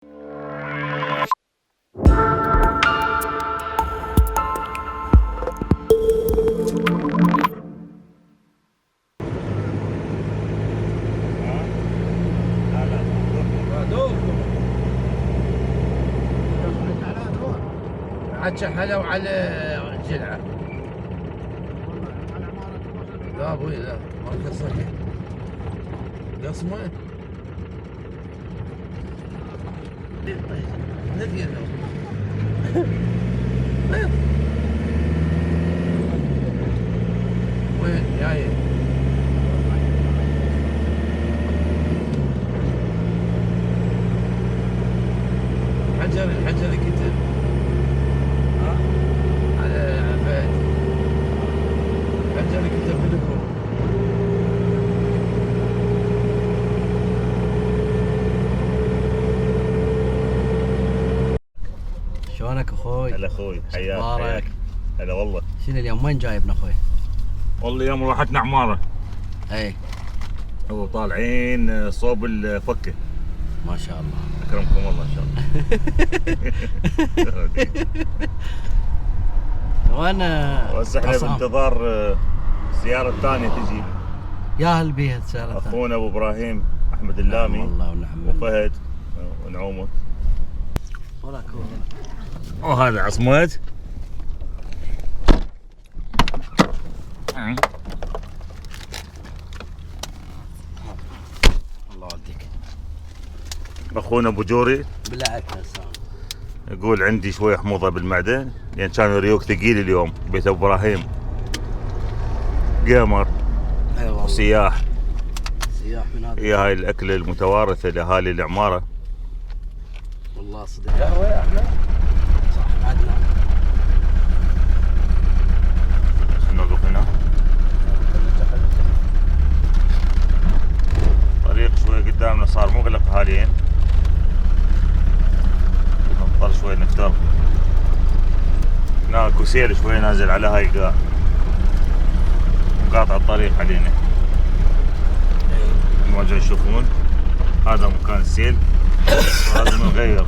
عاد شحلوا على الجلعة. لا ابوي لا ما قصك قصمه نقي وين جاي حجر كتب على عفاد حجر كتب بدكم شلونك اخوي؟ هلا اخوي حياك. اخبارك؟ هلا والله. شنو اليوم وين جايبنا اخوي؟ والله اليوم راحتنا عماره. اي وطالعين صوب الفكه. ما شاء الله. اكرمكم الله ان شاء الله. وانا بس احنا بانتظار السياره الثانيه تجي. يا هل بيها السياره الثانيه. اخونا ابو ابراهيم احمد اللامي. والله ونعم وفهد ونعومه. وراك وهذا عصمت. الله يوديك. اخونا ابو جوري بالعكس هسه يقول عندي شويه حموضه بالمعده لان كان ريوق ثقيل اليوم بيت ابو ابراهيم. قمر ايوه وسياح. سياح من هذا. هي هاي الاكله المتوارثه لاهالي العماره. والله صدق. قهوة يا احمد صح عدنا. نوقف هنا. طريق شوي قدامنا صار مغلق حاليا. نضطر شوي نفتر. هناك وسيل شوي نازل على هاي القاع. مقاطع الطريق علينا. المواجهة تشوفون هذا مكان السيل. لازم نغير.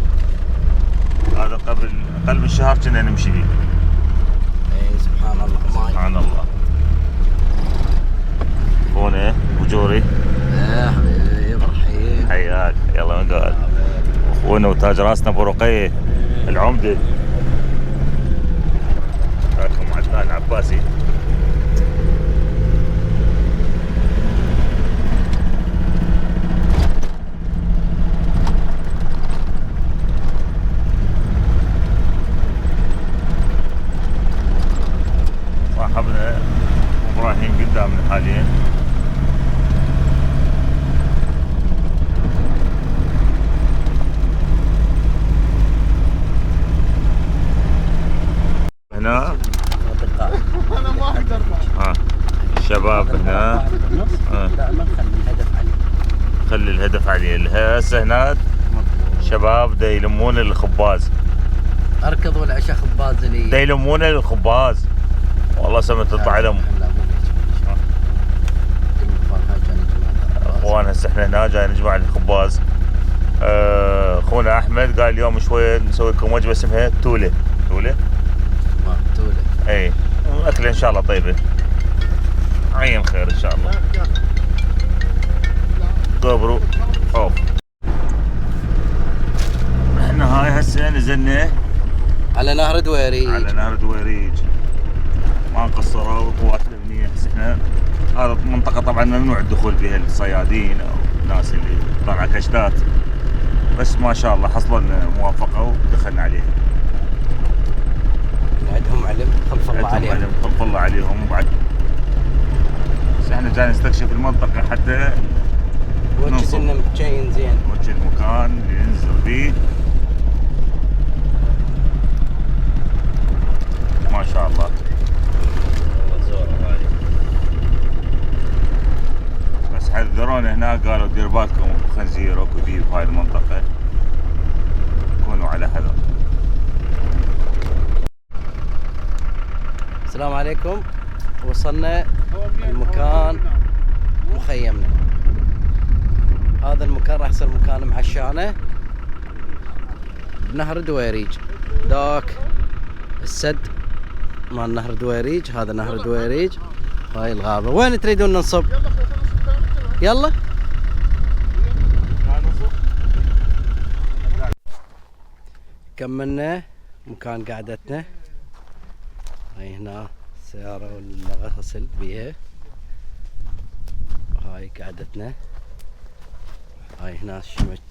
هذا قبل اقل من شهر كنا نمشي به. اي سبحان الله. سبحان الله. اخونا ابو جوري. يا حبيبي ابراهيم. حياك. يلا وين قاعد؟ اخونا وتاج راسنا ابو رقيه العمده. معكم عدنان عباسي. صاحبنا ابراهيم قدامنا حاليا. هنا انا ما اقدر. الشباب هنا. دائما خلي الهدف عليه. خلي الهدف عليه. هسه هناك شباب دا يلمون الخباز. اركض والعشاء خباز لي. دا يلمون الخباز. والله سمت تطلع لهم. لا مو اخوان هسه احنا هنا جاي نجمع الخباز. اخونا احمد قال اليوم شويه نسوي لكم وجبه اسمها توله. توله؟ توله. اي اكله ان شاء الله طيبه. عين خير ان شاء الله. قبروا خوف. احنا هاي هسه نزلنا على نهر دويريج. على نهر دويريج. ما قصروا القوات الامنيه. هسه احنا هذا منطقه طبعا ممنوع الدخول بها الصيادين او الناس اللي طالعه كشتات. بس ما شاء الله حصلنا موافقه ودخلنا عليها. عندهم علم خلف الله عليهم. خلف الله عليهم. وبعد بس احنا جاي نستكشف المنطقه حتى وجد انه متشين زين. وجه المكان اللي ننزل فيه. ما شاء الله. والله زوره هاي. بس حذرونا هناك قالوا دير بالكم خنزير اكو ذيب بهاي المنطقه. كونوا على حذر. السلام عليكم. وصلنا المكان مخيمنا. هذا المكان راح يصير مكان معشانه بنهر دويريج. ذاك السد مال نهر دويريج، هذا نهر دويريج، هاي الغابة. وين تريدون ننصب؟ يلا كملنا مكان قعدتنا. هاي هنا السيارة والغسل بيها، هاي قعدتنا. هاي هنا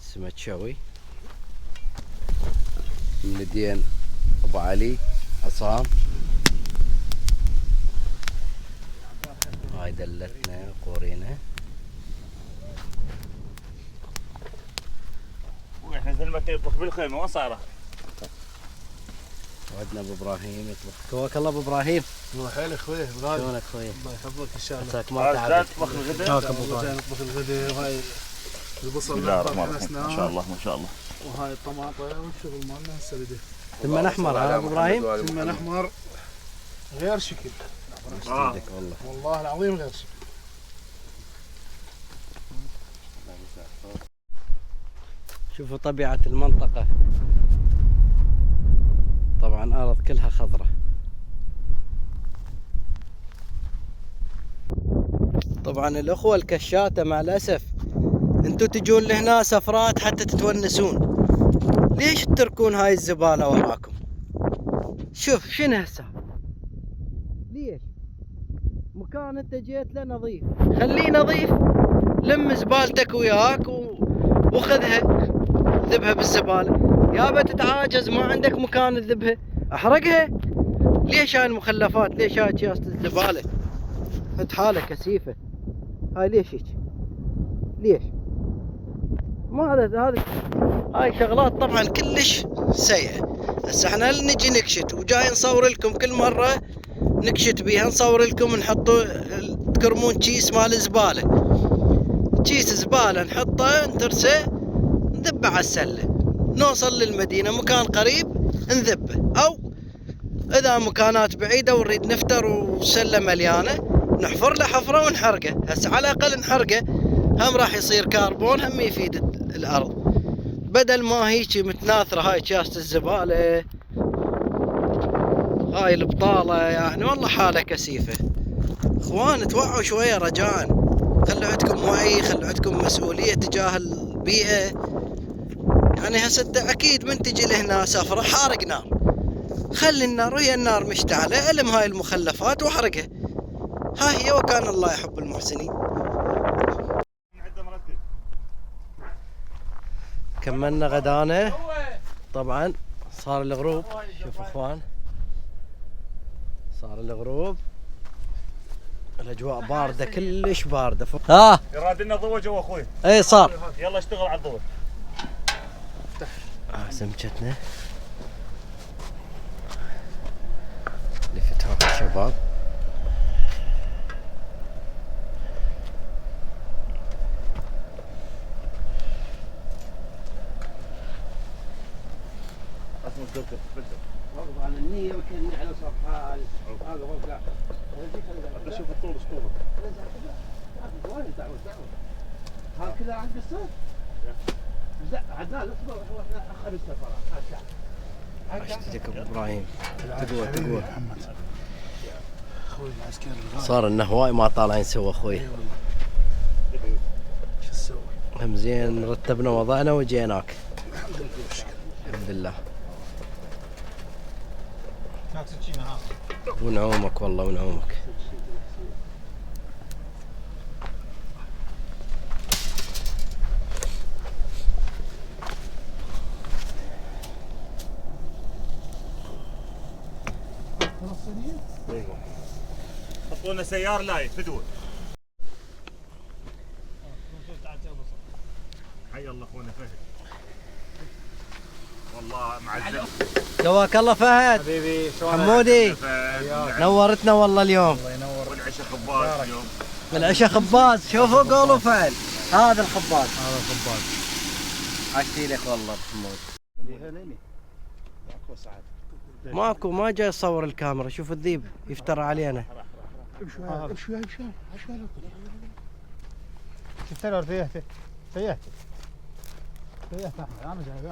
سمك شوي من دين ابو علي عصام. هاي دلتنا وقورينا. واحنا زي ما يطبخ بالخيمه وين صايره؟ وعدنا ابو ابراهيم يطبخ. كواك الله ابو ابراهيم. الله حيل اخوي غالي. شلونك خوي؟ الله يحفظك ان شاء الله. عساك ما تعبت. تطبخ الغداء؟ كواك ابو ابراهيم. نطبخ الغداء. وهاي البصل بسم الله الرحمن الرحيم. ما شاء الله ما شاء الله. وهاي الطماطم والشغل مالنا هسه بده. ثمن احمر ها ابو ابراهيم؟ ثمن احمر غير شكل. يسعدك والله. والله العظيم غير شكل. شوفوا طبيعة المنطقة، طبعا أرض كلها خضرة. طبعا الأخوة الكشاتة مع الأسف انتو تجون لهنا سفرات حتى تتونسون، ليش تتركون هاي الزبالة وراكم؟ شوف شنو هالسالفة، ليش؟ مكان انت جيت له نظيف، خليه نظيف، لم زبالتك وياك وخذها ذبها بالزبالة. يابا تتعاجز ما عندك مكان تذبها، احرقها. ليش هاي المخلفات؟ ليش هاي اكياس الزبالة؟ فد حالة كثيفة هاي. ليش هيك؟ ليش؟ ما هذا هاي شغلات طبعا كلش سيئة. هسه احنا هل نجي نكشت وجاي نصور لكم كل مرة نكشت بيها، نصور لكم نحطوا تكرمون كيس مال زبالة، كيس زبالة نحطه نترسه نذبه على السلة، نوصل للمدينة مكان قريب نذبه، او اذا مكانات بعيدة ونريد نفتر والسلة مليانة نحفر له حفرة ونحرقه. هسه على الاقل نحرقه هم راح يصير كربون، هم يفيد الارض، بدل ما هيجي متناثرة هاي كياسة الزبالة هاي البطالة. يعني والله حالة كثيفة. اخوان توعوا شوية رجاء، خلوا عندكم وعي، خلوا عندكم مسؤولية تجاه البيئة. يعني هسه اكيد من تجي لهنا سفرة حارق نار، خلي النار وهي النار مشتعلة، علم هاي المخلفات واحرقها. ها هي وكان الله يحب المحسنين. كملنا غدانا طبعا، صار الغروب. شوف اخوان صار الغروب، الاجواء باردة كلش باردة. ها يراد لنا ضوء جوا اخوي. اي صار. يلا اشتغل على الضوء. سمكتنا لفتها الشباب. وقف على النية وكان على صفحة وقف. شوف الطول ايش طوله. هذا كله عند الصوت. لا عدنان اصبر احنا اخر السفرات. اشتريك ابو ابراهيم. تقوى اخوي العسكري الغالي. صار لنا هواي ما طالعين سوا اخوي. شو نسوي؟ هم زين رتبنا وضعنا وجيناك. الحمد لله. ونعومك والله ونعومك. حطوا لنا سيار لايت فدوه. حي الله اخونا فهد. والله معزز. جواك الله فهد. حبيبي حمودي نورتنا والله اليوم. الله ينور. والعشاء خباز اليوم. العشاء خباز. شوفوا قولوا فعل هذا الخباز. هذا الخباز. عشتي لك والله حمود. ماكو ما جاي يصور الكاميرا. شوف الذيب يفترى علينا. شوي شفت له فيه احمد انا جاي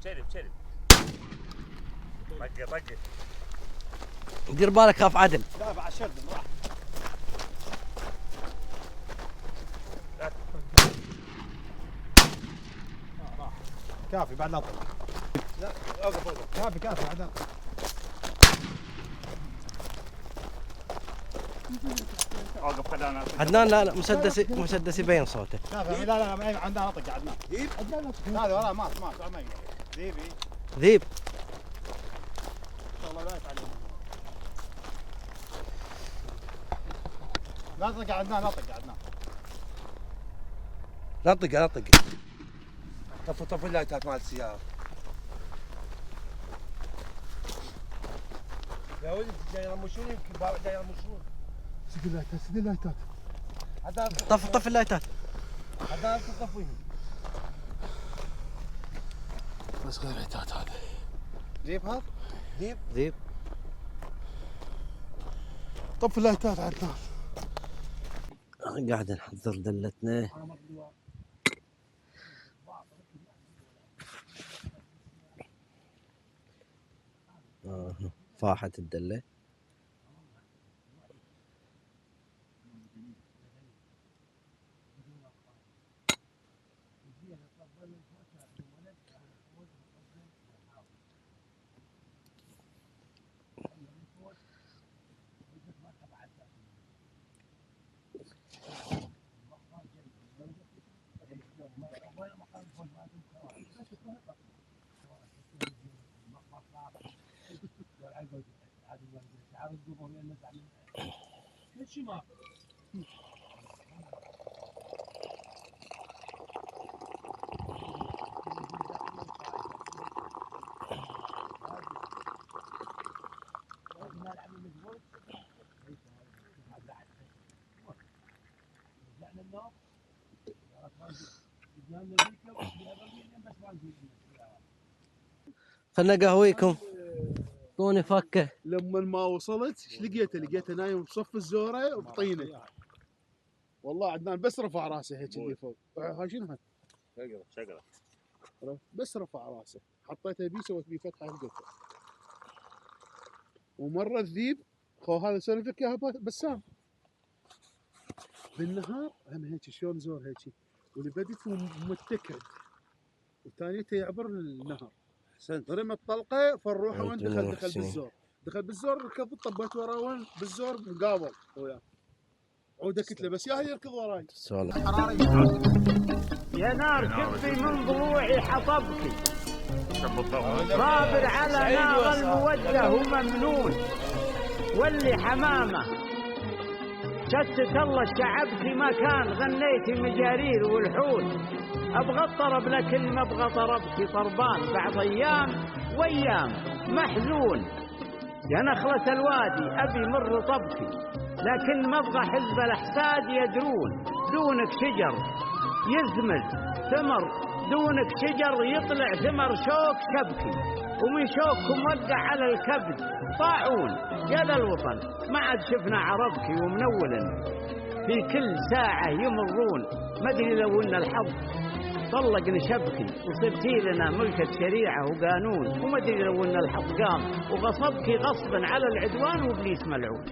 شرب طقه دير بالك خاف عدل. لا بعد شرد راح. كافي بعد لا تطلع. لا اوقف كافي بعد لا تطلع. اوقف خلاني عدنان لا مسدس يبين صوته. كافي لا عندنا نطق عدنان. ذيب؟ هذا وراه ما يقدر. ذيب. والله لا يتعلم. لا طق عدنان لا طق طفي اللايتات مال السيارة يا ولد جاي يرمشون يمكن جاي يرمشون سد اللايتات طفي اللايتات. هذا تطفيهم بس غير لايتات هذا. ذيب هذا ذيب. طفي اللايتات عدنان. قاعد نحضر دلتنا. فاحت الدلة. خلنا قهويكم. اعطوني فكه. لما ما وصلت ايش لقيته نايم بصف الزوره وبطينه. والله عدنان بس رفع راسه هيك اللي فوق. هاي شنو هاي؟ شقره بس رفع راسه حطيته بيه سويت بيه فتحه لقيته. ومره الذيب هذا سولف لك اياها بسام. بالنهار هم هيك شلون زور هيك واللي بدت متكد وثانيته يعبر النهر. رمى الطلقه فالروحه وين دخل بالزور ركض طبيت وراه وين بالزور مقابل وياه عوده كتله بس ياهي يركض وراي. يا نار كفي من ضلوعي حطبك صابر على نار الموده وممنون واللي حمامه شتت الله شعبتي ما كان غنيتي مجارير والحون ابغى الطرب لكن ما ابغى طربتي طربان بعض ايام وايام محزون يا نخلة الوادي ابي مر طبكي لكن ما ابغى حزب الاحساد يدرون دونك شجر يزمل ثمر دونك شجر يطلع ثمر شوك شبكي ومن شوككم وقع على الكبد طاعون يا ذا الوطن ما عاد شفنا عربكي ومنول في كل ساعة يمرون ما ادري لو ان الحظ طلق نشبكي وصرتي لنا ملكة شريعة وقانون وما ادري لو ان الحظ قام وغصبكي غصبا على العدوان وابليس ملعون.